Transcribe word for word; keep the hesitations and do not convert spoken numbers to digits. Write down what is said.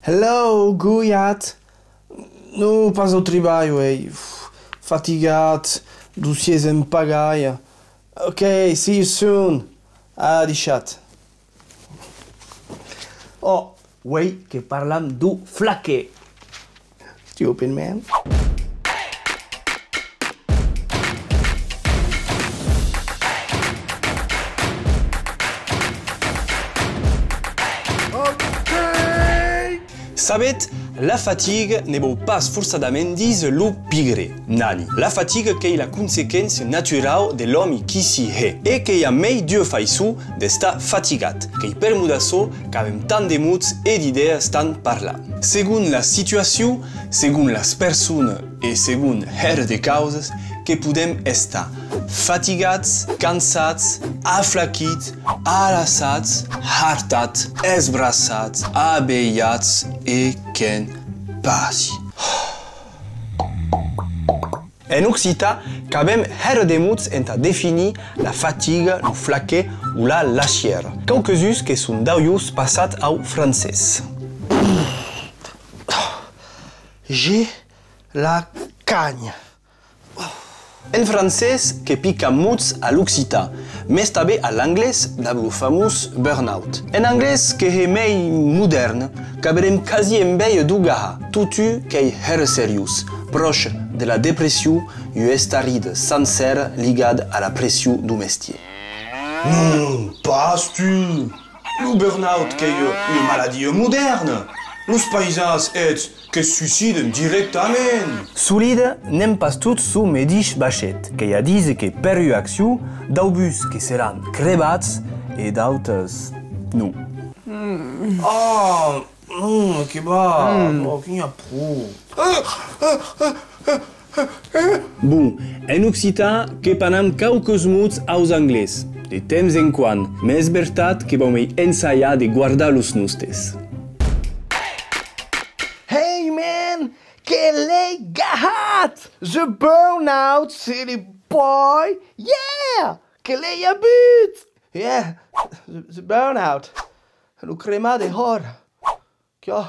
Hello, gojat! Non, pas au tribalh uei. Uf, fatigat, dossiers en pagaia. Ok, see you soon. Adishatz. Oh, uei que parlam deu flaquet. Stupid man. Sabetz, la fatiga ne vòu pas forçadament díser lo pigre. Nani, la fatiga qu'ei la consequéncia naturau de l'òmi qui s'i hè, e que i a mei d'ua faiçon d'estar fatigat, qu'ei per'mor d'açò qu'avem tant de mots e d'idèas tà parlar. Segon la situacion, segon las personas e segon hèra de causas que podem estar fatigats, cansats, aflaquits, alassats, hartats, esbraçats, abelhats e que'n passi. En occitan, qu'avem hèra de mots entà definir la fatiga, lo flaquet o la lassièra. Quauques uns que son d'aulhors passats au francés. J'ai la cagne. En francés que picam mots a l'occitan, mes tanben a l'anglés dab lo famós burnout. En anglés que hè mei modèrne, qu'averem quasi enveja d'o gahar, totun qu'ei hèra seriós, pròche de la depression, ua estarrida sancèra ligada a la pression deu mestier. Non, pas tu! Lo burnout qu'ei ua maladia modèrna. Los paisans, eths, que suiciden dirèctament. Solide, n'èm pas tots suu medish bachet, qu'ei a díser que per ua accion, d'aubuns que seràn crebats e d'autes non. Ah, non, que va, oh, que n'i a pro. Bon, en occitan que panam quauques mots aus anglés, de temps en quan, mes es vertat que vau mei ensajar de guardar los nostes. Hey man, que l'ei gahat! The burnout, silly boy! Yeah! Que l'ei avut! Yeah! The, the burnout! Lo cremat dehòra! Quò,